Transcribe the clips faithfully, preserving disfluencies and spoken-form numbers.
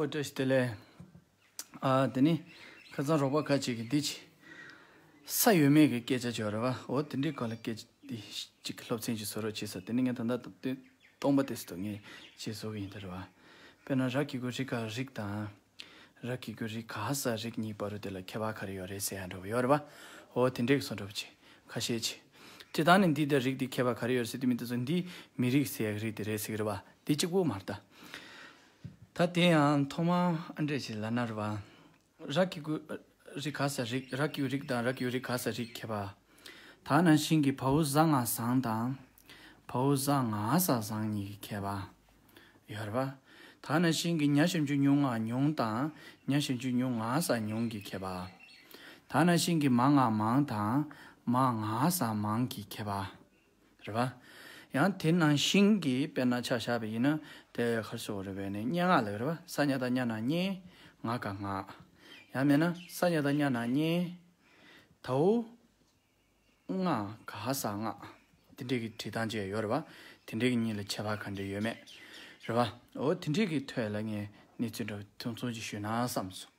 བཀྲ་ཤིས་བདེ་ལེགས། ཨ་དེ་ནི་ཁ་སང་རོགས་པ་ཁ་ཅིག་གིས་འདི་ཅི་ས་ཡོད་མེད་ཀྱི་སྐད་ཆ་བྱོས་རེད་བ། འོ་དེ་འདྲའི་སྐོར་ལ་སྐད་ཆ་འདི་ཅིག་སློབ་ཚན་ཅིག་བཟོ་རོགས་བྱས་ས། དེ་ནི་ངས་ད་ལྟ་སྟོན་སྟོང་པ་དེ་སུ་དང་ངས་བྱས་བཟོ་གི་ཡིན་ད་རེད་བ། དཔེར་ན་ར་གི་གུ་རི་ག་རིག་དང་། ར་གི་གུ་རི་ག་ས་རིག་གཉིས་བར་དུ་དེ་ལ་ཁྱད་པར་ག་རེ་ཡོད་རེད་ཟེར་ཡ་འདྲ་བོ་ཡོད་རེད་བ། འོ་དེ་འདྲའི་བཟོ་འདྲ་བོ་ཅིག་ཁ་ཤས་ཅིག་སྤྱིར་བཏང་ནི་འདི་དང་རིག་འདི་ཁྱད་པར་ག་རེ་ཡོད་རེད་ཟེར་དུས་མི་འདི་ཚོ་འདི་མི་རིག་ཟེར་ཡ་གི་རིག་དེ་རེད་ཟེར་གི་རེད་བ། འདི་གཅིག་པོ་མ་རེད་ད། ད་དེ་ཡང་ཐོག་མར་ཨ་འདྲས་ཞིག་ལབ་ན་རེད་བ། ར་གི་གུ་རི་ག་ས་རིག་ར་གི་གུ་རིག་དང་ར་གི་གུ་རི་ག་ས་རིག་ཁྱད་པར། ད་ནང་བཞིན་གྱི་བའུ་ཟ་ང་ཟང་དང་། བའུ་ཟ་ང་ས་ཟང་གཉིས་ཀྱི་ཁྱད་པར་ཡོད་རེད་བ། ད་ནང་བཞིན་གྱི་ཉ་ཞབས་ཀྱུ་ཉུ་ང་ཉུང་དང་། ཉ་ཞབས་ཀྱུ་ཉུ་ང་ས་ཉུང་གི་ཁྱད་པར། ད་ནང་བཞིན་གྱི་མ་ང་མང་དང་། མ་ང་ས་མང་གི་ཁྱད་པར། རེད་བ། ཡང་དེ་ནང་བཞིན་གྱི་དཔེར་ན་ཆ་བཞག་པ་ཡིན་ན་དེ་ག་རེ་ཟེར་དགོས་རེད་པས་ནི་སྙན་ངག་ལ་རེད་བ། ས་ཉ་བཏགས་སྙ་ན་སྙན། ང་ག་ངག་ཡང་མིན་ན་ས་ཉ་བཏགས་སྙ་ན་སྙན། དའོ་ང་ག་ས་ངག་དེ་འདྲའི་གི་བྲིས་སྟངས་ཅིག་ཡོད་རེད་བ། དེ་འདྲའི་གི་གཉིས་ལ་ཁྱད་པར་ག་འདྲ་ཡོད་མེད་རེད་བ། འོ་དེ་འདྲའི་གི་ཐོག་ལ་ངས་གནས་ཚུལ་འདྲ་བོ་ཐུང་ཐུང་ཅིག་ཞུས་ན་བསམ་སོང་།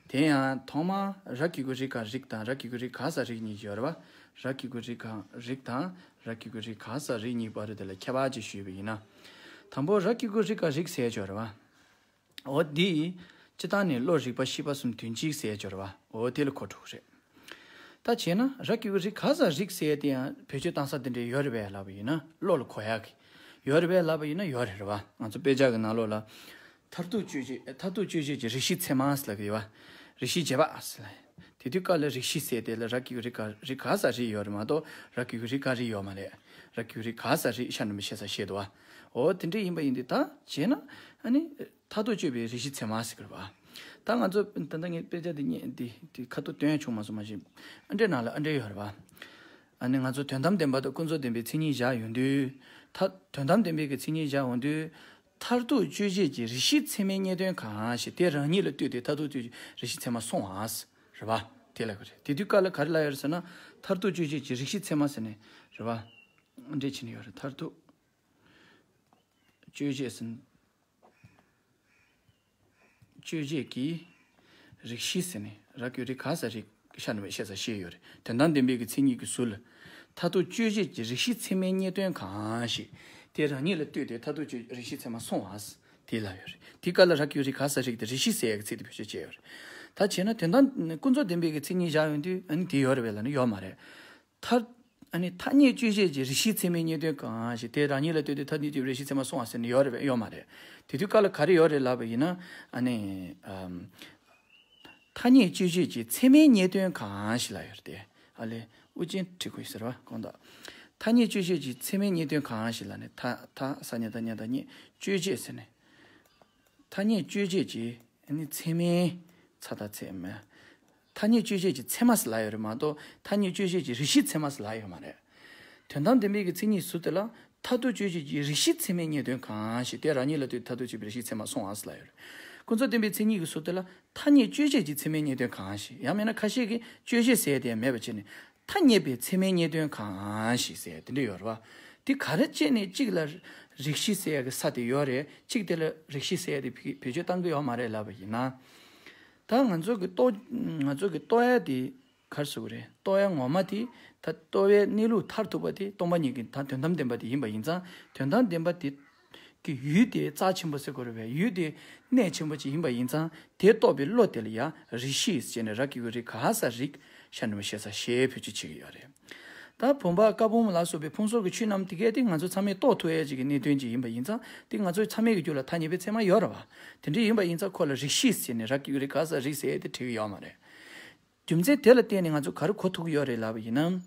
དེ་ཡང་ཐོག་མར་ར་གི་གུ་རི་ག་རིག་དང་ར་གི་གུ་རི་ག་ས་རིག་གཉིས་ཡོད་རེད་བ། ར་གི་གུ་རི་ག་རིག་དང་ར་གི་གུ་རི་ག་ས་རིག་གཉིས་བར་དུ་དེ་ལ་ཁྱད་པར་ཅིག་ཞུས་པ་ཡིན་ན། དང་པོ་ར་གི་གུ་རི་ག་རིག་ཟེར་ཡ་ཅིག་ཡོད་རེད་བ། འོ་འདི་སྤྱིར་བཏང་ནས་བློ་རིག་པ་ཤེས་པ་གསུམ་དོན་གཅིག་ཟེར་ཡ་ཅིག་ཡོད་རེད་བ། འོ་དེ་ལ་གོ་ཐུབ་ཀྱི་རེད། ད་བྱས་ན་ར་གི་གུ་རི་ག་ས་རིག་ཟེར་ཡ་དེ་ཡང་བེད་སྤྱོད་བཏང་ས་དེ་འདྲ་ཡོད་རེད་པས་ལབ་པ་ཡིན་ན་བློ་ལ་གོ་ཡ་གི་ཡོད་རེད་པས་ལབ་པ་ཡིན་ན་ཡོད་རེད་རེད་བ། ང་ཚོ་དཔེ་ཆ་གི་ནང་ལོགས་ལ། མཐར་ཐུག་དཔྱོད་བྱེད་མཐར་ཐུག་དཔྱོད་བྱེད་ཀྱི་རིགས་ཤེས་ཚད་མ་ཟེར་ལབ་ཀྱི་ཡོད་བ། རིགས་ཤེས་རྗེས་དཔག་ཟེར་ལབ། དེ་དུས་སྐབས་ལ་རིགས་ཤེས་ཟེར་དེ་ལ་ར་གི་གུ་རི་ག་རི་ག་ས་རི་ཡོད་རེད་མ་གཏོགས་ར་གི་གུ་རི་ག་རི་ཡོད་མ་རེད། ར་གི་གུ་རི་ག་ས་རི་ཤ་འགྲེང་བུ་ཤེ་ས་ཤེ་འདུག་བ། འོ་དེ་འདྲ་ཡིན་པ་ཡིན་དུས་ད་བྱས་ན་ཨ་ནི་མཐར་ཐུག་དཔྱོད་པའི་རིགས་ཤེས་ཚད་མ་ཟེར་གི་རེད་བ། ད་ང་ཚོ་ད་ལྟ་ངས་དཔེ་ཆ་འདི་རྙེད་འདི་འདི་ཁ་ཐུག་སྟོན་ཡ་བྱུང་མ་སོང་མ་གཞི། ཨ་འདྲའི་ནང་ལ་ཨ་འདྲའི་ཡོད་རེད་བ། ཨ་ནི་ང་ཚོ་དོན་དམ་བདེན་པ་དང་ཀུན་རྫོབ་བདེན་པའི་མཚན་ཉིད་བཞག་ཡོང་དུས། ད་དོན་དམ་བདེན་པའི་གི་མཚན་ཉིད་བཞག་ཡོང་དུས། མཐར་ཐུག་དཔྱོད་བྱེད་ཀྱི་རིགས་ཤེས་ཚད་མའི་རྙེད་དོན་གང་ཞེས་དེ་རང་ཉིད་ལ་ལྟོས་ཏེ་མཐར་ཐུག་དཔྱོད་བྱེད་རིགས་ཤེས་ཚད་མ་སོང་བ། རེད་བ། དེ་ལ་ག་རེད། དེ་དུས་སྐབས་ལ་ག་རེ་ལབ་ཡོད་རེད་ཟེར་ན། མཐར་ཐུག་དཔྱོད་བྱེད་ཀྱི་རིགས་ཤེས་ཚད་མ་ཟེར་ནས་རེད་བ། འདྲེ་བྱེད་ནས་ཡོད་རེད། མཐར་ཐུག་དཔྱོད་བྱེད་ཟེར། དཔྱོད་བྱེད་ཀྱི་རིགས་ཤེས་ཟེར་ནས་ར་གི་གུ་རི་ག་ས་རིག་ཤ་འགྲེང་བུ་ཤེ་ས་ཤེ་ཡོད་རེད། དོན་དམ་བདེན་པའི་གི་མཚན་ཉིད་ཀྱི་ཟུར་ལ། མཐར་ཐུག་དཔྱོད་བྱེད་ཀྱི་རིགས་ཤེས་ཚད་མའི་རྙེད་དོན་གང་ཞེས་དེ་རང་ཉིད་ལ་ལྟོས་ཏེ་མཐར་ཐུག་དཔྱོད་རིགས་ཤེས་ཚད་མ་སོང་བ། དེ་ལ་ཡོད་རེད། དེ་སྐབས་ལ་ར་གི་གུ་རི་ག་ས་རིག་དེ་རིགས་ཤེས་ཟེར་ཡག་གི་ཚིག་དེ་བེད་སྤྱོད་བྱས་ཡོད་རེད། ད་བྱས་ན་དོན་དམ་ཀུན་རྫོབ་བདེན་པའི་གི་མཚན་ཉིད་བཞག་ཡོང་དུས་ཨ་ནི་དེ་ཡོད་རེད་པས་ལབ་ན་ཡོད་མ་རེད། མཐར། ཨ་ནི་ཐ་སྙད་དཔྱོད་བྱེད་ཀྱི་རིགས་ཤེས་ཚད་མའི་རྙེད་དོན་གང་ཞེས་དེ་རང་ཉིད་ལ་ལྟོས་ཏེ་ཐ་སྙད་དཔྱོད་རིགས་ཤེས་ཚད་མ་སོང་བ་ཟེར་ནས་ཡོད་རེད་པས་ཡོད་མ་རེད། དེ་དུས་སྐབས་ལ་ག་རེ་ཡོད་རེད་ལབ་པ་ཡིན་ན། ཨ་ནི། ཨམ། ཐ་སྙད་དཔྱོད་བྱེད་ཀྱི་ཚད་མའི་རྙེད་དོན་གང་ཞེས་ལབ་ཡོད་རེད་དེ། ཨ་ལས་དབུ་ཅན་བྲིས་དགོས་ཟེར་བ་གང་དག་ཐ་སྙད་དཔྱོད་བྱེད་ཀྱི་ཚད་མའི་རྙེད་དོན་གང་ཞེས་ལབ་ནས་ཐ་ཐ་ས་ཉ་བཏགས་སྙ་ད་སྙེད་དཔྱོད་བྱེད་ཟེར་ནས། ཐ་སྙད་དཔྱོད་བྱེད་ཀྱི་ཨ་ནི་ཚད་མའི་ཚ་ད་ཚད་མ། ཐ་སྙད་དཔྱོད་བྱེད་ཀྱི་ཚད་མ་ཟེར་ལབ་ཡོད་རེད་མ་གཏོགས་ཐ་སྙད་དཔྱོད་བྱེད་ཀྱི་རིགས་ཤེས་ཚད་མ་ཟེར་ལབ་ཡོད་མ་རེད། དོན་དམ་བདེན་པའི་གི་མཚན་ཉིད་ཟུར་དེ་ལ་མཐར་ཐུག་དཔྱོད་བྱེད་ཀྱི་རིགས་ཤེས་ཚད་མའི་རྙེད་དོན་གང་ཞེས་དེ་རང་ཉིད་ལ་ལྟོས་མཐར་ཐུག་དཔྱོད་པའི་རིགས་ཤེས་ཚད་མ་སོང་བ་ཟེར་ལབ་ཡོད་རེད། ཀུན་རྫོབ་བདེན་པའི་མཚན་ཉིད་ཀྱི་ཟུར་དེ་ལ་ཐ་སྙད་དཔྱོད་བྱེད་ཀྱི་ཚད་མའི་རྙེད་དོན་གང་ཞེས་ཡང་མིན་ན་ཁ་ཤས་ཀྱིས་དཔྱོད་བྱེད་ཟེར་དེ་མེད་པ་བྱས་ནས། ཐ་སྙད་པའི་ཚད་མའི་རྙེད་དོན་གང་ཞིག་ཟེར་དེ་འདྲ་ཡོད་རེད་བ། དེ་ག་རེ་བྱས་ནས་གཅིག་ལ་རིགས་ཤེས་ཟེར་ཡ་གི་ས་དེ་ཡོད་རེད། གཅིག་དེ་ལ་རིགས་ཤེས་ཟེར་ཡ་དེ་བེད་བེད་སྤྱོད་བཏང་གི་ཡོད་མ་རེད་ལབ་པ་ཡིན་ན། ད་ང་ཚོ་གི་རྟོག་ང་ཚོ་གི་རྟོག་ཡ་དེ་ག་རེ་ཟེར་དགོས་རེད། རྟོག་ཡ་ངོ་མ་དེ་ད་རྟོག་པའི་གནས་ལུགས་མཐར་ཐུག་པ་དེ་སྟོང་པ་ཉིད་ཀྱི་ད་དོན་དམ་བདེན་པ་དེ་ཡིན་པ་ཡིན་ཙང་དོན་དམ་བདེན་པ་དེ། གི་ཡུལ་དེ་རྩ་ཆེན་པོ་ཟེར་དགོས་རེད་པས། ཡུལ་དེ་གནད་ཆེན་པོ་ཅིག་ཡིན་པ་ཡིན་ཙང་དེ་རྟོགས་པའི་བློ་དེ་ལ་ཡང་རིགས་ཤེས་ཟེར་ནས་ར་གི་གུ་རི་ག་ས་རིག་ཤ་འགྲེང་བུ་ཤེ་ས་ཤེས་བེད་སྤྱོད་བྱེད་ཀྱི་ཡོད་རེད། ད་བུམ་པ་ཀ་བུམ་ལ་སོགས་པའི་ཕུང་གསོག་གི་ཆོས་རྣམས་དེ་གས་དེ་ང་ཚོ་ཚང་མས་རྟོགས་ཐུབ་ཡས་ཅིག་གི་གནད་དོན་ཅིག་ཡིན་པ་ཡིན་ཙང་དེ་ང་ཚོ་ཚང་མས་ཀྱི་རྒྱུད་ལ་ཐ་སྙད་པའི་ཚད་མ་ཡོད་རེད་བ། དེ་འདྲ་ཡིན་པ་ཡིན་ཙང་ཁོ་ལ་རིགས་ཤེས་ཟེར་ནས་ར་གི་གུ་རི་ག་ས་རིག་ཟེར་ཡས་དེ་བྲིས་ཀྱི་ཡོད་མ་རེད། རྒྱུ་མཚན་དེ་ལ་བརྟེན་ནས་ང་ཚོ་ག་རེ་གོ་ཐུབ་ཀྱི་ཡོད་རེད་ལབ་པ་ཡིན་ན།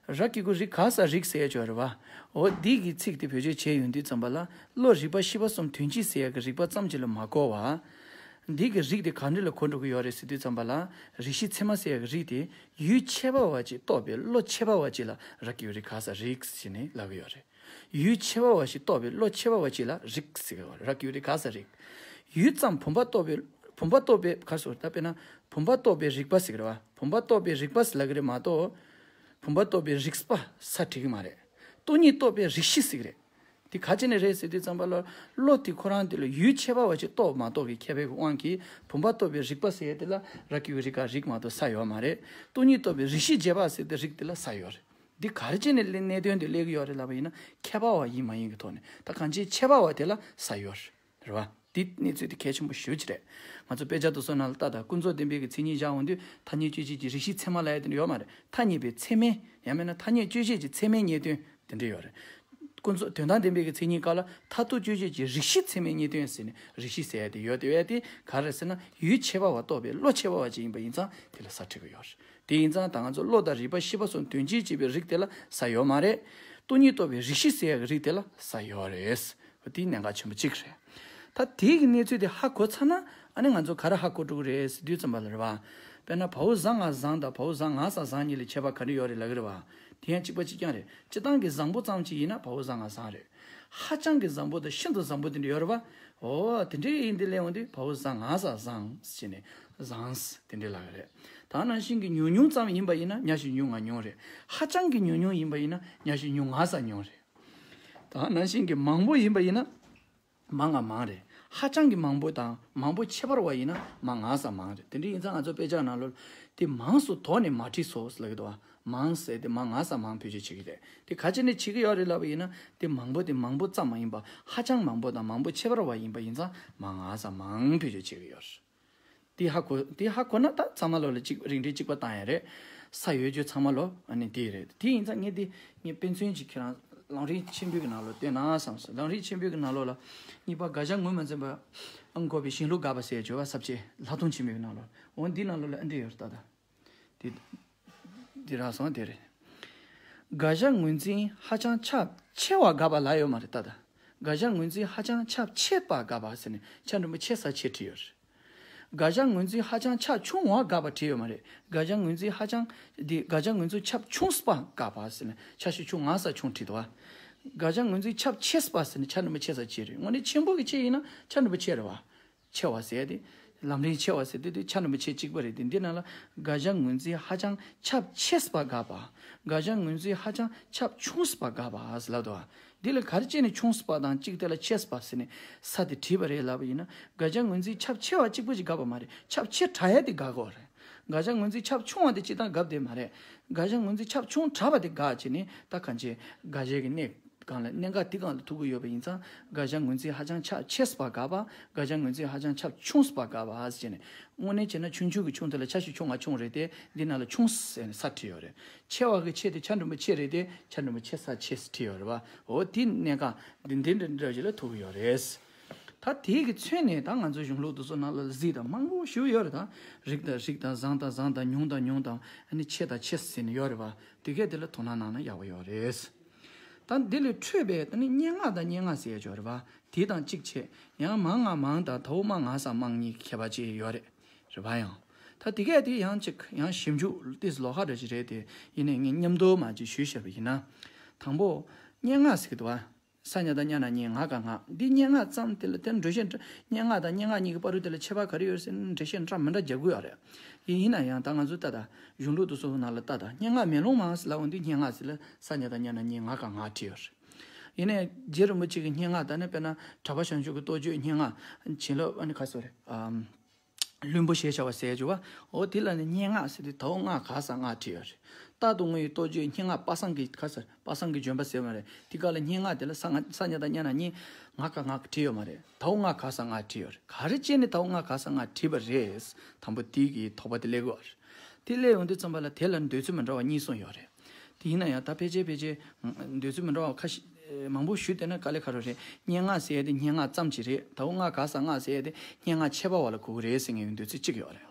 ར་གི་གུ་རི་ག་ས་རིག་ཟེར་ཡ་ཅིག་ཡོད་རེད་བ། འོ་འདི་གི་ཚིག་དེ་བེད་སྤྱོད་བྱས་ཡོང་དུས་ཙམ་པ་ལ་བློ་རིག་པ་ཤེས་པ་གསུམ་དོན་གཅིག་ཟེར་ཡ་གི་རིག་པ་ཙམ་གྱིས་ལ་མ་གོ་བ། འདི་གི་རིགས་དེ་ག་འདྲ་ལ་གོ་འགྲོ་གི་ཡོད་རེད་ཟེར་དུས་ཙམ་པ་ལ་རིགས་ཤེས་ཚད་མ་ཟེར་ཡ་གི་རིགས་དེ་ཡུལ་ཁྱད་པར་བ་ཅིག་རྟོགས་པའི་བློ་ཁྱད་པར་བ་ཅིག་ལ་ར་གི་གུ་རི་ག་ས་རིག་ཟེར་ནས་ལབ་ཀྱི་ཡོད་རེད། ཡུལ་ཁྱད་པར་བ་ཞིག་རྟོགས་པའི་བློ་ཁྱད་པར་བ་ཅིག་ལ་རིགས་ཟེར་གི་རེད་བ། ར་གི་གུ་རི་ག་ས་རིག་ཡུལ་ཙམ་བུམ་པ་རྟོགས་པའི་བུམ་པ་རྟོགས་པའི་ག་རེ་ཟེར་ད་དཔེར་ན་བུམ་པ་རྟོགས་པའི་རིག་པ་ཟེར་གི་རེད་བ། བུམ་པ་རྟོགས་པའི་རིག་པ་ཟེར་ལབ་གི་རེད་མ་གཏོགས། བུམ་པ་རྟོགས་པའི་རིག་པ་ས་བྲིས་གི་མ་རེད། སྟོང་ཉིད་རྟོགས་པའི་རིགས་ཤེས་ཟེར་གི་རེད། དེ་ག་ཅི་ནས་རེད་ཟེར་དུས་ཙམ་པ་ལ། བློ་དེ་ཁོ་རང་དེ་ལ་ཡུལ་ཁྱད་པར་བ་ཅིག་རྟོགས་མ་རྟོགས་ཀྱི་ཁྱད་པར་གྱི་དབང་གིས། བུམ་པ་རྟོགས་པའི་རིགས་པ་ཟེར་ཡ་དེ་ལ་ར་གི་གུ་རི་ཀ་རིགས་མ་གཏོགས་ས་ཡོད་མ་རེད། སྟོང་ཉིད་རྟོགས་པའི་རིགས་ཤེས་རྗེས་དཔག་ཟེར་དེ་རིགས་དེ་ལ་ས་ཡོད་རེད། འདི་ག་རེ་བྱས་ནས་གནད་དོན་དེ་སླེབས་ཀྱི་ཡོད་རེད་ལབ་པ་ཡིན་ན། ཁྱད་པར་བ་ཡིན་མ་ཡིན་གྱི་ཐོག་ནས། ད་གང་ཅིའི་ཁྱད་པར་བ་དེ་ལ་ས་ཡོད་རེད། རེད་བ། འདི་གནས་ཚུལ་དེ་གལ་ཆེན་པོ་ཞེ་པོ་ཅིག་རེད། ང་ཚོ་དཔེ་ཆ་དེ་ཚོ་ནང་ལ་ལྟ་དང་། ཀུན་རྫོབ་བདེན་པའི་གི་མཚན་ཉིད་བཞག་འོང་དུས། ཐ་སྙད་དཔྱོད་བྱེད་ཀྱི་རིགས་ཤེས་ཚད་མ་ལབ་ཡ་དེ་འདྲ་ཡོད་མ་རེད། ཐ་སྙད་པའི་ཚད་མའི། ཡང་མིན་ན་ཐ་སྙད་དཔྱོད་བྱེད་ཀྱི་ཚད་མའི་གནད་དོན་དེ་འདྲ་ཡོད་རེད། ཀུན་རྫོབ་དོན་དམ་བདེན་པའི་གི་མཚན་ཉིད་སྐབས་ལ། མཐར་ཐུག་དཔྱོད་བྱེད་ཀྱི་རིགས་ཤེས་ཚད་མའི་གནད་དོན་ཟེར་ནས། རིགས་ཤེས་ཟེར་ཡ་དེ་ཡོད་དེ། ཡ་དེ་ག་རེ་ཟེར་ན། ཡུལ་ཁྱད་པར་བ་རྟོགས་པའི་བློ་ཁྱད་པར་བ་ཅིག་ཡིན་པ་ཡིན་ཙང་། དེ་ལ་ས་འཁྲི་གི་ཡོད་རེད། དེ་ཡིན་ཙང་ད་ང་ཚོ་བློ་དང་རིག་པ་ཤེས་པ་སོགས་དོན་སྤྱིར་བྱེད་པའི་རིགས་དེ་ལ་ས་ཡོད་མ་རེད། སྟོང་ཉིད་རྟོགས་པའི་རིགས་ཤེས་ཟེར་ཡ་གི་རིགས་དེ་ལ་ས་ཡོད་རེད། དེ་གནད་འགག་ཆེན་པོ་གཅིག་རེད། ད་དེའི་གི་གནས་ཚུལ་དེ་ཧ་གོ་ཚར་ན། ཨ་ནི་ང་ཚོ་ག་རེ་ཧ་གོ་འགྲོ་གི་རེད་ཟེར་དུས་ཙམ་པ་ལ་རེད་བ། དཔེར་ན་བའོ་ཟ་ང་བཟང་དང་བའོ་ཟ་ང་ས་བཟང་གཉིས་ལ་ཁྱད་པར་ག་རེ་ཡོད་རེད་ལབ་ཀྱི་རེད་བ། དེ་ཡང་གཅིག་པ་གཅིག་རྐྱང་རེད། སྤྱིར་བཏང་གི་བཟང་པོ་ཙམ་ཅིག་ཡིན་ན་བའོ་ཟ་ང་བཟང་རེད། ཧ་ཅང་གི་བཟང་པོ་དང་ཤིན་ཏུ་བཟང་པོ་དེ་འདྲ་ཡོད་རེད་བ། འོ་དེ་འདྲ་ཡིན་དེ་ལས་འོང་དུས་བའོ་ཟ་ང་ས་བཟང་ཟེར་ནས་བཟང་དེ་འདྲ་ལབ་ཀྱི་རེད། ད་ནང་བཞིན་གྱི་ཉུང་ཉུང་ཙམ་ཡིན་པ་ཡིན་ན་ཉ་ཞིག་ཉུང་ང་ཉུང་རེད། ཧ་ཅང་གི་ཉུང་ཉུང་ཡིན་པ་ཡིན་ན་ཉ་ཞིག་ཉུང་ང་ས་ཉུང་རེད། ད་ནང་བཞིན་གྱི་མང་པོ་ཡིན་པ་ཡིན་ན། མང་ང་མང་རེད། ཧ་ཅང་གི་མང་པོ་དང་མང་པོ་ཁྱད་པར་བ་ཡིན་ན་མང་ང་ས་མང་རེད། དེ་འདྲ་ཡིན་ཙང་ང་ཚོ་དཔེ་ཆ་ནང་ལོགས་དེ་མང་སུ་དོགས་ནས་མ་བྲིས་སོ་ལབ་ཀྱི་འདུག་བ། མང་ཟེར་དེ་མང་ང་ས་མང་བེད་སྤྱོད་བྱེད་ཀྱི་རེད། དེ་ག་ཅི་ནས་བྱེད་ཀྱི་ཡོད་རེད་ལབ་པ་ཡིན་ན། དེ་མང་པོ་དེ་མང་པོ་ཙམ་མ་ཡིན་པ། ཧ་ཅང་མང་པོ་དང་མང་པོ་ཁྱད་པར་བ་ཡིན་པ་ཡིན་ཙང་མང་ང་ས་མང་བེད་སྤྱོད་བྱེད་ཀྱི་ཡོད་རེད། དེ་ཧ་གོ། དེ་ཧ་གོ་ན་ད་ཚང་མ་ལོ་ལ་གཅིག་རིགས་འགྲེ་གཅིག་པ་བཏང་ཡ་རེད། ས་ཡོད་རྒྱུ་ཚང་མ་ལོ་ཨ་ནི་དེ་རེད། དེ་ཡིན་ཙང་ངས་དེ་ངས་དཔེ་མཚོན་ཅིག་ཁྱེད་རང་ལམ་རིམ་ཆེན་པོའི་གི་ནང་ལོ་བལྟས་ན་བསམ་སོང་། ལམ་རིམ་ཆེན་པོའི་གི་ནང་ལོ་ལ་གཉིས་པ་དགག་བྱ་ངོས་མ་འཛིན་པ་ཨང་དགོས་པའི་གཞན་ལུགས་དགག་པ་ཟེར་བརྗོད་པ་ས་བཅད་ལྷག་མཐོང་ཆེན་པོའི་གི་ནང་ལོ། འོ་འདི་ནང་ལོ་ལ་ཨ་འདི་ཡོད་རེད་ད། ད་དེ་དེ་རག་སོང་། དེ་རེད། དགག་བྱ་ངོས་འཛིན་ཧ་ཅང་ཁྱབ་ཆེ་བ་དགག་པ་ལ་ཡོད་མ་རེད་ད། ད་དགག་བྱ་ངོས་འཛིན་ཧ་ཅང་ཁྱབ་ཆེ་བ་དགག་པ་ཟེར་ནས་ཆ་འགྲེང་བུ་ཆེ་ས་ཆེ་བྲིས་ཡོད་རེད། དགག་བྱ་ངོས་འཛིན་ཧ་ཅང་ཁྱབ་ཆུང་བ་དགག་པ་བྲིས་ཡོད་མ་རེད། དགག་བྱ་ངོས་འཛིན་ཧ་ཅང་། འདི་དགག་བྱ་ངོས་འཛིན་ཁྱབ་ཆུང་ས་པ་དགག་པ་ཟེར་ནས་ཆ་ཤས་ཆུང་ང་ས་ཆུང་བྲིས་འདུག་བ། དགག་བྱ་ངོས་འཛིན་ཁྱབ་ཆེ་ས་པ་ཟེར་ནས་ཆ་འགྲེང་བུ་ཆེ་ས་ཆེ་རེད། དངོས་གནས་ཆེན་པོ་གི་ཆེ་ཡིན་ན་ཆ་འགྲེང་བུ་ཆེ་རེད་བ། ཆེ་བ་ཟེར་དེ། ལམ་རིམ་ཆེ་བ་ཟེར་དེ་དེ་ཆ་འགྲེང་བུ་ཆེ་གཅིག་པ་རེད་དེ། འདི་ནང་ལ་དགག་བྱ་ངོས་འཛིན་ཧ་ཅང་ཁྱབ་ཆེ་ས་པ་དགག་པ། དགག་བྱ་ངོས་འཛིན་ཧ་ཅང་ཁྱབ་ཆུང་ས་པ་དགག་པ་ཟེར་ལབ་འདུག་བ། འདི་ལ་ག་རེ་བྱས་ནས་ཆུང་ས་པ་དང་གཅིག་དེ་ལ་ཆེ་ས་པ་ཟེར་ནས་ས་དེ་བྲིས་པ་རེད་ལབ་པ་ཡིན་ན། དགག་བྱ་ངོས་འཛིན་ཁྱབ་ཆེ་བ་གཅིག་པུ་ཞིག་དགག་པ་མ་རེད། ཁྱབ་ཆེ་དྲགས་ཡ་དེ་དགག་དགོས་རེད། དགག་བྱ་ངོས་འཛིན་ཁྱབ་ཆུང་བ་དེ་སྤྱིར་བཏང་དགག་བསྡད་མ་རེད། དགག་བྱ་ངོས་འཛིན་ཁྱབ་ཆུང་དྲགས་པ་དེ་དགག་བྱས་ནས། ད་གང་ཅི་དགག་བྱའི་གི་གནས་སྒང་ལ། གནད་འགག་དེ་སྒང་ལ་ཐུག་གི་ཡོད་པ་ཡིན་ཙང་། དགག་བྱ་ངོས་འཛིན་ཧ་ཅང་ཁྱབ་ཆེ་ས་པ་དགག་པ། དགག་བྱ་ངོས་འཛིན་ཧ་ཅང་ཁྱབ་ཆུང་ས་པ་དགག་པ་ཟེར་ནས། དངོས་གནས་བྱས་ན་ཆུང་ཆུང་གི་ཆུང་དེ་ལ་ཆ་ཤས་ཆུང་ང་ཆུང་རེད་དེ། འདི་ནང་ལ་ཆུང་ཟེར་ནས་ས་བྲིས་ཡོད་རེད། ཆེ་བ་གི་ཆེ་དེ་ཆ་འགྲེང་བུ་ཆེ་རེད་དེ། ཆ་འགྲེང་བུ་ཆེ་ས་ཆེ་ས་བྲིས་ཡོད་རེད་བ། འོ་དེ་གནད་འགག་འདི་འདི་འདྲ་འདྲ་ཞིག་ལ་ཐུག་གི་ཡོད་རེད། ད་དེའི་གི་མཚོན་ནས་ད་ང་ཚོ་གཞུང་ལུགས་དེ་ཚོ་ནང་ལ་གཟིགས་དང་མང་པོ་ཞིག་ཡོད་རེད་ད། རིགས་དང་རིགས་དང་། བཟང་དང་བཟང་དང་། ཉུང་དང་ཉུང་དང་། ཨ་ནི་ཆེ་དང་ཆེ་ཟེར་ནས་ཡོད་རེད་བ། དེ་གས་དེ་ལ་དོ་སྣང་གནང་ན་ཡག་པོ་ཡོད་རེད། ད་འདི་ལས་འཕྲོས་པའི་ད་ནི་སྙན་ངག་དང་སྙན་ངག་ཟེར་ཡ་ཅིག་ཡོད་རེད་བ། དེ་དང་གཅིག་བྱས། ཡང་མང་ང་མང་དང་དའོ་མ་ང་ས་མང་གཉིས་ཁྱད་པར་ཅིག་ཡོད་རེད། རེད་བ། ཡང་ད་དེ་གས་དེ་ཡང་གཅིག་ཡང་ཞིབ་འཇུག་ཏོག་ཙམ་ལོགས་ཀ་འདྲ་ཅིག་རེད་དེ། ཡིན་ནའི་ངས་མཉམ་དུ་མ་ཅིག་ཞུས་བཞག་པ་ཡིན་ན། དང་པོ། སྙན་ངག་ཟེར་གི་འདུག་བ། ས་ཉ་བཏགས་སྙ་ན་སྙན། ངག་ག་ངག་འདི་སྙན་ངག་ཙམ་དེ་ལ་དེ་འགྲེལ་བཤད་འདྲ། སྙན་ངག་དང་སྙན་ངག་གཉིས་ཀྱི་བར་དུ་དེ་ལ་ཁྱད་པར་ག་རེ་ཡོད་ཟེར་ན། འགྲེལ་བཤད་འདྲ་མི་འདྲ་རྒྱག་དགོས་ཡོད་རེད། ཡིན་ཡིན་ན་ཡང་ད་ང་ཚོ་ལྟ་ད། གཞུང་ལུགས་དེ་ཚོ་ནང་ལ་ལྟ་ད། སྙན་ངག་མེ་ལོང་མ་ཟེར་ལབ་འོང་དུས། སྙན་ངག་ཟེར་ལ་ས་ཉ་བཏགས་སྙ་ན་སྙན། ངག་ག་ངག་བྲིས་ཡོད་རེད། ཡིན་ནའི་རྗེ་རིན་པོ་ཆེ་གི་སྙན་ངག་ད་ནི་དཔེར་ན་གྲགས་པ་བྱང་ཆུབ་ཀྱི་རྟོགས་བརྗོད་སྙན་ངག་བྱིན་རླབས། ཨ་ནི་ག་རེ་ཟེར་དགོས་རེད། ཨམ། ལྷུན་པོ་ཞེས་བྱ་བ་ཟེར་ཡ་ཅིག་ཡོད་བ། འོ་དེ་ལ་ནི་སྙན་ངག་ཟེར་དུས་དའོ་ང་ག་ས་ང་བྲིས་ཡོད་རེད། རྟག་ཏུ་ངུ་ཡི་རྟོགས་བརྗོད་སྙན་ངག། པ་སངས་ཀྱི་ག་ས། པ་སངས་ཀྱི་ལྗོན་པ་ཟེར་བ་རེད། དེ་ག་ལ་སྙན་ངག་དེ་ལ་ས་ང་ས་ཉ་བཏགས་སྙ་ན་སྙན། ངག་ག་ངག་བྲིས་ཡོད་མ་རེད། དའོ་ང་ག་ས་ང་བྲིས་ཡོད་རེད། ག་རེ་བྱས་ནས་དའོ་ང་ག་ས་ང་བྲིས་པ་རེད། དང་པོ་དེ་གི་དོགས་པ་དེ་སླེབས་ཀྱི་ཡོད་རེད། དེ་སླེབས་ཡོང་དུས་ཙམ་པ་ལ་དེ་ལ་འདོད་ཚུལ་མི་འདྲ་བ་གཉིས་གསུངས་ཡོད་རེད། དེ་ཡིན་ན་ཡང་ད་ཕལ་ཆེར་ཕལ་ཆེར་འདོད་ཚུལ་མི་འདྲ་བ་ཁ་ཤས་མང་པོ་ཞུས་བསྡད་ན་དཀའ་ལས་ཁག་རེད། སྙན་ངག་ཟེར་ཡ་དེ་སྙན་ངག་ཙམ་ཅིག་རེད། དའོ་ང་ག་ས་ང་ཟེར་ཡ་དེ་སྙན་ངག་ཁྱད་པར་བ་ལ་གོ་གི་རེད་ཟེར་མཁན་གྱི་འདོད་ཚུལ་གཅིག་ཡོད་རེད།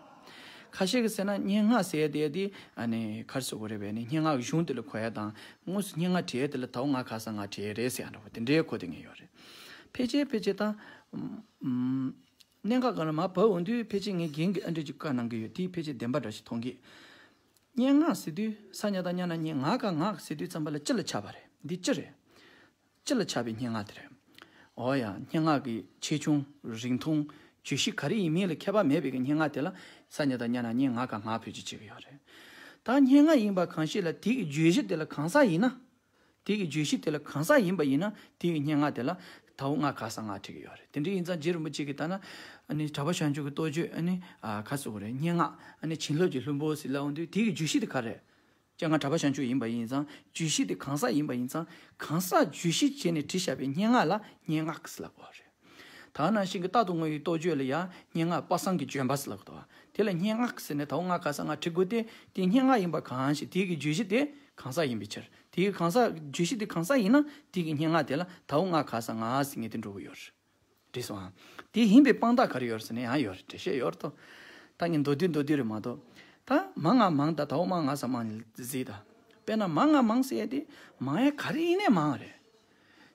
ཁ་ཤས་ཀྱིས་ཟེར་ན་སྙན་ངག་ཟེར་ཡ་དེ་དེ་ཨ་ནི་ག་རེ་ཟེར་དགོས་རེད་པས། ནི་སྙན་ངག་གི་གཞུང་དེ་ལ་གོ་ཡ་དང་། དངོས་སུ་སྙན་ངག་བྲིས་ཡ་དེ་ལ་དའོ་ང་ག་ས་ང་བྲིས་ཡ་རེད་ཟེར་ཡ་འདྲ་པོ་དེ་འདྲའི་གོ་བསྡད་མཁན་ཡོད་རེད། ཕལ་ཆེར་ཕལ་ཆེར་ད་ཨམ། གནད་འགག་སྒང་ལ་མར་བབས་འོང་དུས་ཕལ་ཆེར་ངས་རྒན་གྱིས་ཨ་འདྲ་ཅིག་བཀའ་གནང་གི་ཡོད། དེ་ཕལ་ཆེར་བདེན་པ་འདྲ་ཞིག་མཐོང་གི། སྙན་ངག་ཟེར་དུས་ས་ཉ་བཏགས་སྙ་ན་སྙན། ངག་ག་ངག་ཟེར་དུས་ཙམ་པ་ལ་སྤྱི་ལ་ཁྱབ་པ་རེད། འདི་སྤྱི་རེད། སྤྱི་ལ་ཁྱབ་པའི་སྙན་ངག་དེ་རེད། འོ་ཡ། སྙན་ངག་གི་ཆེ་ཆུང་རིང་ཐུང་བརྗོད་གཞི་ག་རེ་ཡིན་མིན་ལ་ཁྱད་པར་མེད་པའི་གི་སྙན་ངག་དེ་ལ་ས་ཉ་བཏགས་སྙ་ན་སྙན། ངག་ག་ངག་བེད་སྤྱོད་བྱེད་ཀྱི་ཡོད་རེད། ད་སྙན་ངག་ཡིན་པ་གང་ཞིག་ལ་དེ་གི་བརྗོད་གཞི་དེ་ལ་གང་ཟག་ཡིན་ན། དེ་གི་བརྗོད་གཞི་དེ་ལ་གང་ཟག་ཡིན་པ་ཡིན་ན་དེ་གི་སྙན་ངག་དེ་ལ་དའོ་ང་ག་ས་ང་བྲིས་ཀྱི་ཡོད་རེད། དེ་འདྲ་ཡིན་ཙང་རྗེ་རིན་པོ་ཆེ་གིས་ལྟ་ན་ཨ་ནི་གྲགས་པ་བྱང་ཆུབ་ཀྱི་རྟོགས་བརྗོད་ཨ་ནི་ཨ་ག་ཟེར་དགོས་རེད། སྙན་ངག་ཨ་ནི་བྱིན་རླབས་ཀྱི་ལྷུན་པོ་ཟེར་ལབ་ཡོང་དུས་དེ་གི་བརྗོད་གཞི་དེ་ག་རེད། སྤྱན་སྔ་གྲགས་པ་བྱང་ཆུབ་ཡིན་པ་ཡིན་ཙང་བརྗོད་གཞི་དེ་གང་ཟག་ཡིན་པ་ཡིན་ཙང་གང་ཟག་བརྗོད་གཞི་བྱས་ནས་བྲིས་བཞག་པའི་སྙན་ངག་ལ་སྙན་ངག་ཟེར་ལབ་དགོས་རེད། ད་ནང་བཞིན་གྱི་རྟག་ཏུ་བསྔོ་བའི་རྟོགས་བརྗོད་ལ་ཡང་སྙན་ངག་པ་སངས་ཀྱི་ལྗོན་པ་ཟེར་ལབ་དགོས་རེད། དེ་ལ་སྙན་ངག་ཟེར་ནས་དའོ་ང་ག་ས་ང་བྲིས་དགོས་ཏེ་དེ་སྙན་ངག་ཡིན་པ་གང་ཞིག་དེ་གི་བརྗོད་གཞི་དེ་གང་ཟག་ཡིན་པའི་ཕྱིར། དེའི་གང་ཟག་བརྗོད་གཞི་དེ་གང་ཟག་ཡིན་ན་དེ་གི་སྙན་ངག་དེ་ལ་དའོ་ང་ག་ས་ང་ཟེར་མཁན་དེ་འགྲོ་གི་ཡོད་རེད། འགྲིག་སོང་ཨ། དེ་ཡིན་པའི་དཔང་རྟགས་ག་རེ་ཡོད་རེད་ཟེར་ན་ཡང་ཡོད་རེད། འགྲེལ་བཤད་ཡོད་རེད་དོ། ད་ངས་མདོར་བསྡུས་མདོར་བསྡུས་རེད་མ་གཏོགས། ད་མ་ང་མང་ད་དའོ་མ་ང་ས་མང་ནི་གཟིགས་ད། དཔེར་ན་མ་ང་མང་ཟེར་ཡ་དེ་མང་ཡ་ག་རེ་ཡིན་ནའི་མང་རེད།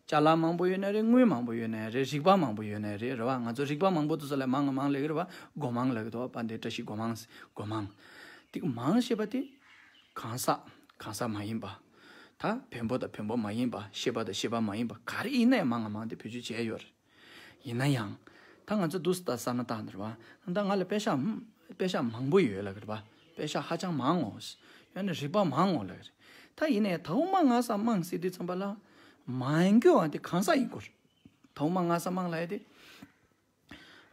ཅ་ལག་མང་པོ་ཡོད་ན་རེད། དངུལ་མང་པོ་ཡོད་ན་རེད། རིག་པ་མང་པོ་ཡོད་ན་རེད། རེད་བ། ང་ཚོ་རིག་པ་མང་པོ་དེ་ཚོ་ལ་མ་ང་མང་ལབ་ཀྱི་རེད་བ། སྒོ་མང་ལབ་ཀྱི་འདུག་བ། དཔལ་ལྡན་བཀྲ་ཤིས་སྒོ་མང་། སྒོ་མང་། དེ་མང་ཞེས་པ་དེ་གང་ཟག་གང་ཟག་མ་ཡིན་པ། ད་བོན་པོ་དང་བོན་པོ་མ་ཡིན་པ། ཤེས་པ་དང་ཤེས་པ་མ་ཡིན་པ་ག་རེ་ཡིན་ནའི་མ་ང་མང་དེ་བེད་སྤྱོད་བྱས་ཡོད་རེད། ཡིན་ན་ཡང་། ད་ང་ཚོ་འདུག་སེ་ད་བསམ་བློ་བཏང་འདིར་བ། ད་ང་ལ་པེ་ཤག་པེ་ཤག་མང་པོ་ཡོད་ལབ་ཀྱི་རེད་བ། པེ་ཤག་ཧ་ཅང་མང་ངོ་། ཡང་ན་རིག་པ་མང་ངོ་ལབ་ཀྱི་རེད། ད་ཡིན་ནའི་དའོ་མ་ང་ས་མང་ཟེར་དུས་ཙམ་པ་ལ། མང་རྒྱུ་བ་དེ་གང་ཟག་ཡིན་དགོས་རེད། དའོ་མ་ང་ས་མང་ལབ་ཡ་དེ།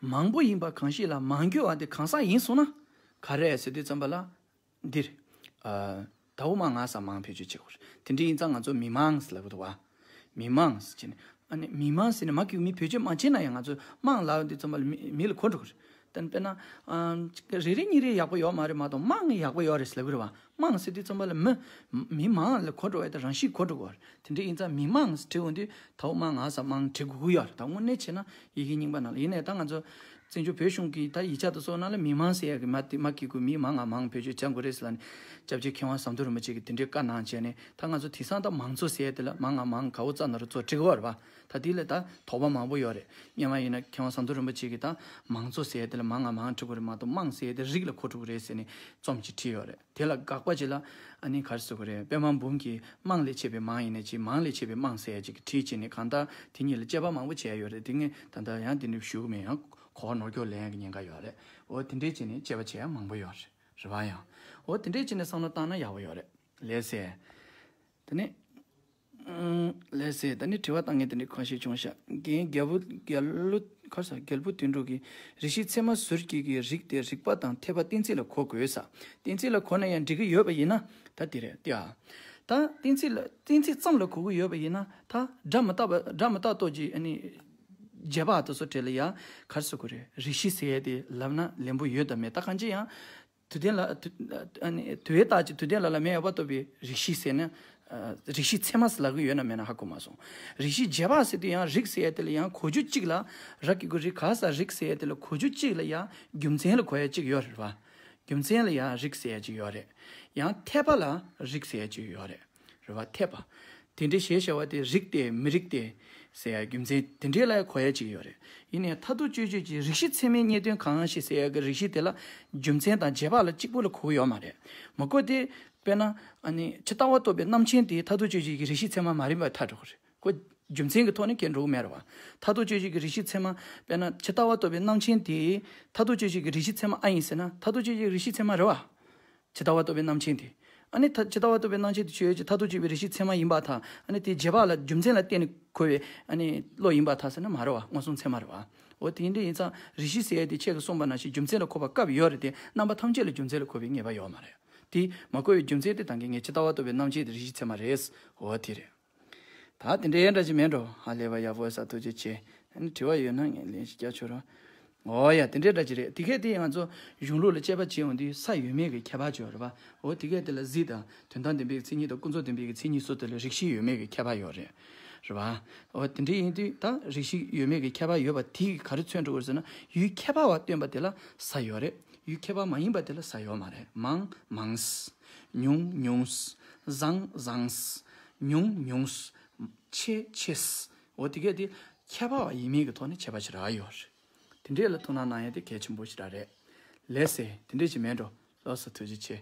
མང་པོ་ཡིན་པ་གང་ཞིག་ལ་མང་རྒྱུ་བ་དེ་གང་ཟག་ཡིན་སོང་ན། ག་རེ་ཟེར་དུས་ཙམ་པ་ལ། འདིར། ཨ། དའོ་མ་ང་ས་མང་བེད་སྤྱོད་བྱེད་དགོས་རེད། དེ་འདྲ་ཡིན་ཙང་ང་ཚོ་མི་མང་ཟེར་ལབ་ཀྱི་འདུག་བ། མི་མང་ཟེར་བྱས་ནས། ཨ་ནི་མི་མང་ཟེར་ནས་མ་གི་མི་བེད་སྤྱོད་མ་བྱས་ན་ཡང་ང་ཚོ་མང་ལབ་དུས་ཙམ་པ་ལ་མི་མི་ལ་གོ་འགྲོ་གི་རེད། དེ་ནི་དཔེར་ན། ཨ། རེ་རེ་གཉིས་རེ་ཡག་པོ་ཡོད་མ་རེད་མ་གཏོགས་མང་ཡག་པོ་ཡོད་རེད་ཟེར་ལབ་ཀྱི་རེད་བ། མང་ཟེར་དུས་ཙམ་པ་ལ་མི། མི་མང་ལ་གོ་འགྲོ་བའི་ད་རང་བཞིན་གོ་འགྲོ་གི་རེད། དེ་འདྲ་ཡིན་ཙང་མི་མང་ཟེར་བྲིས་འོང་དུས་དའོ་མ་ང་ས་མང་བྲིས་དགོས་ཀྱི་ཡོད་རེད། ད་དངོས་གནས་བྱས་ན་ཡི་གེ་རྙིང་པ་ནང་ལ་ཡིན་ནའི་ད་ང་ཚོ། བཙན་བྱོལ་བོད་གཞུང་གི་ད་ཡིག་ཆ་དང་སོགས་ནང་ལ་མི་མང་ཟེར་ཡ་གི་མ་དེ་མ་གི་གུ་མི་མང་ང་མང་བེད་སྤྱོད་བྱ་དགོས་རེད་ཟེར་ལབ་ནས་སྐྱབས་རྗེ་མཁས་དབང་ཟམ་གདོང་རིན་པོ་ཆེ་གིས་དེ་འདྲའི་བཀའ་གནང་བྱས་ནས་ད་ང་ཚོ་དེང་སང་ད་མང་གཙོ་ཟེར་ཡ་དེ་ལ་མང་ང་མང་ག་བོ་རྩ་ནོར་གཙོ་བྲི་གི་ཡོད་རེད་པ། ད་དེ་ལ་ད་དོགས་པ་མང་པོ་ཡོད་རེད། སྔོན་མ་ཡིན་ན་མཁས་དབང་ཟམ་གདོང་རིན་པོ་ཆེ་གིས་ད་མང་གཙོ་ཟེར་ཡ་དེ་ལ་མང་ང་མང་བྲི་དགོས་རེད་མ་གཏོགས་མང་ཟེར་ཡ་དེ་རིགས་ལ་གོ་འགྲོ་གི་རེད་ཟེར་ནས་རྩོམ་ཅིག་བྲིས་ཡོད་རེད། དེ་ལ་དགག་པ་ཅིག་ལ་ཨ་ནི་ག་རེ་ཟེར་དགོས་རེད། པད་མ་འབུམ་གྱིས་དམངས་ལས་ཆད་པའི་མང་ཡིན་ནའི་ཅིག་མང་ལས་ཆད་པའི་དམངས་ཟེར་ཡ་ཅིག་བྲིས་བྱས་ནས་གང་ལྟར་དེ་གཉིས་ལ་དཔྱད་པ་མང་པོ་བྱས་ཡོད་རེད། དེ་ངས་ད་ལྟ་ཡང་དེ་འདྲ་ཞུ་གི་མེད། ཡང་གོ་བ་ནོར་སྐྱོན་ལེན་ཡ་གི་ཉེན་ཁ་ཡོད་རེད། འོ་དེ་འདྲས་བྱས་ནས་དཔྱད་པ་བྱེད་ཡ་མང་པོ་ཡོད་རེད། རེད་བ། ཡང་འོ་དེ་འདྲས་བྱས་ནས་བསམ་བློ་བཏང་ན་ཡག་པོ་ཡོད་རེད། ལགས་སེ། དེ་ནས། ལགས་སེ། ད་ནི་དྲི་བ་བཏང་མཁན་དེ་འདྲའི་ཁ་ཤས་བྱུང་ཤག་རྒན་རྒྱལ་པོ་རྒྱལ་ལོ་ག་རེ་ཟེར། རྒྱལ་པོ་དོན་གྲུབ་ཀྱིས་རིགས་ཤེས་ཚད་མ་ཟུར་གྱི་གི་རིགས་དེ་རིགས་པ་དང་འཐད་པ་གཏན་ཚིགས་ལ་གོ་དགོས་ས། གཏན་ཚིགས་ལ་གོ་ན་ཡང་འགྲིག་གི་ཡོད་པ་ཡིན་ན་ད་དེ་རེད་དེ་ཨ། ད་གཏན་ཚིགས་ལ་གཏན་ཚིགས་ཙམ་ལ་གོ་གི་ཡོད་པ་ཡིན་ན་ད་སྒྲ་མི་རྟག་པ་སྒྲ་མི་རྟག་སྟོབས་ཀྱིས་ཨ་ནི། རྗེས་དཔག་དེ་ཚོ་གྲས་ལ་ཡང་ག་རེ་ཟེར་དགོས་རེད། རིགས་ཤེས་ཟེར་ཡས་དེ་ལབ་ན་ལན་པོ་ཡོད་དམ་མེད་ད་གང་ཅི་ཡང་། དུས་གཏན་ལ་དུ་ཨ་ནི་དུ་བའི་རྟགས་ཀྱིས་དུས་གཏན་ལ་ལ་མེ་ཡོད་པར་རྟོགས་པའི་རིགས་ཤེས་ཟེར་ན། ཨ་རིགས་ཤེས་ཚད་མ་ཟེར་ལབ་ཀྱི་ཡོད་ན་མེད་ན་ཧ་གོ་མ་སོང་། རིགས་ཤེས་རྗེས་དཔག་ཟེར་དུས་ཡང་རིགས་ཟེར་ཡ་དེ་ལ་ཡང་གོ་རྒྱུ་གཅིག་ལ། ར་གི་གུ་རི་ག་ས་རིགས་ཟེར་ཡ་དེ་ལ་གོ་རྒྱུ་གཅིག་ལ་ཡང་རྒྱུ་མཚན་ལ་གོ་ཡ་གཅིག་ཡོད་རེད་བ། རྒྱུ་མཚན་ལ་ཡང་རིགས་ཟེར་ཡ་གཅིག་ཡོད་རེད། ཡང་འཐད་པ་ལ་རིགས་ཟེར་ཡ་གཅིག་ཡོད་རེད། རེད་བ། འཐད་པ། དེ་འདྲའི་ཞེས་བྱ་བ་དེ་རིགས་ཏེ་མི་རིགས་ཏེ་ཟེར་ཡ་རྒྱུ་མཚན་དེ་འདྲའི་ལ་ཡང་གོ་ཡ་གཅིག་ཡོད་རེད། ཡིན་ནའི་མཐར་ཐུག་དཔྱོད་བརྗོད་ཀྱི་རིགས་ཤེས་ཚད་མའི་རྙེད་དོན་གང་ཞིག་ཟེར་ཡ་གི་རིགས་ཤེས་དེ་ལ་རྒྱུ་མཚན་དང་རྗེས་དཔག་ལ་གཅིག་པུ་ལ་གོ་གི་ཡོད་མ་རེད། མ་གོ་དེ། དཔེར་ན། ཨ་ནི་ཇི་ལྟ་བ་རྟོགས་པའི་རྣམ་མཁྱེན་དེ་མཐར་ཐུག་དཔྱོད་བརྗོད་ཀྱི་རིགས་ཤེས་ཚད་མ་མ་རེད་པ་ཐལ་འགྲོ་གི་རེད། ཁོ་རྒྱུ་མཚན་གྱི་ཐོག་ནས་སྐྱེ་འགྲོ་གི་མེད་རེད་བ། མཐར་ཐུག་དཔྱོད་བརྗོད་ཀྱི་རིགས་ཤེས་ཚད་མ། དཔེར་ན་ཇི་ལྟ་བ་རྟོགས་པའི་རྣམ་མཁྱེན་དེ་མཐར་ཐུག་དཔྱོད་བརྗོད་ཀྱི་རིགས་ཤེས་ཚད་མ་ཨ་ཡིན་ཟེར་ན་མཐར་ཐུག་དཔྱོད་བརྗོད་ཀྱི་རིགས་ཤེས་ཚད་མ་རེད་བ། ཇི་ལྟ་བ་རྟོགས་པའི་རྣམ་མཁྱེན་དེ། ཨ་ནི་ད་ཇི་ལྟ་བ་རྟོགས་པའི་རྣམ་མཁྱེན་དེ་ཆོས་ཅན་གྱི་མཐར་ཐུག་དཔྱོད་པའི་རིགས་ཤེས་ཚད་མ་ཡིན་པར་ཐལ། ཨ་ནི་དེ་རྗེས་དཔག་ལ་རྒྱུ་མཚན་ལ་བརྟེན་ནས་གོ་བའི་ཨ་ནི་བློ་ཡིན་པར་ཐལ་ཟེར་ན་མ་རེད་བ། མངོན་སུམ་ཚད་མ་རེད་བ། འོ་དེ་འདྲ་ཡིན་ཙང་རིགས་ཤེས་ཟེར་ཡས་དེ་ཁྱེད་ཀྱིས་གསུངས་པ་ནང་བཞིན་རྒྱུ་མཚན་ལ་གོ་བ་སྐབས་ཡོད་རེད་དེ་རྣམ་པ་ཐམས་ཅད་ལ་རྒྱུ་མཚན་ལ་གོ་བའི་ངེས་པ་ཡོད་མ་རེད། དེ་མ་གོ་བའི་རྒྱུ་མཚན་དེ་ད་གིན་ངས་ཇི་ལྟ་བ་རྟོགས་པའི་རྣམ་མཁྱེན་དེ་རིགས་ཤེས་ཚད་མ་རེད། འོ་དེ་རེད། ད་དེ་འདྲའི་འདྲ་ཅིག་མེད་འགྲོ། ཧ་ལས་པ་ཡག་པོ་ས་ཐུགས་རྗེ་ཆེ། ཨ་ནི་དྲི་བ་ཡོད་ན་ངས་ལན་ཞིག་རྒྱག་ཆོག་རོགས། འོ་ཡ་དེ་འདྲའི་འདྲ་ཅིག་རེད། དེ་གས་དེ་ང་ཚོ་གཞུང་ལུགས་ལ་དཔྱད་པ་བྱེད་ཡོང་དུས་ས་ཡོད་མེད་ཀྱི་ཁྱད་པར་ཅིག་ཡོད་རེད་པ། འོ་དེ་གས་དེ་ལ་གཟིགས་དང་དོན་དམ་བདེན་པའི་མཚན་ཉིད་དང་ཀུན་རྫོབ་བདེན་པའི་མཚན་ཉིད་སོགས་དེ་ལ་རིགས་ཤེས་ཡོད་མེད་ཀྱི་ཁྱད་པར་ཡོད་རེད། རེད་པ། འོ་དེ་འདྲ་ཡིན་དུས་ད་རིགས་ཤེས་ཡོད་མེད་ཀྱི་ཁྱད་པར་ཡོད་པ་དེ་གིས་ག་རེ་མཚོན་འགྲོ་གི་རེད་ཟེར་ན་ཡུལ་ཁྱད་པར་བ་སྟོན་པ་དེ་ལ་ས་ཡོད་རེད། ཡུལ་ཁྱད་པར་མ་ཡིན་པ་དེ་ལ་ས་ཡོད་མ་རེད། མང་མང་ས། ཉུང་ཉུང་ས། བཟང་བཟང་ས། ཉུང་ཉུང་ས། ཆེ་ཆེ་ས། འོ་དེ་གས་དེ་ཁྱད་པར་བ་ཡིན་མིན་གྱི་ཐོག་ནས་ཁྱད་པར་ཞེ་དྲག་ཡོད་རེད། དེ་འདྲས་ལ་ཐུགས་སྣང་གནང་ཡ་དེ་གལ་ཆེན་པོ་ཞེ་དྲག་རེད། ལགས་སེ། དེ་འདྲས་ཅིག་མེད་འགྲོ། ལགས་སོ་ཐུགས་རྗེ་ཆེ།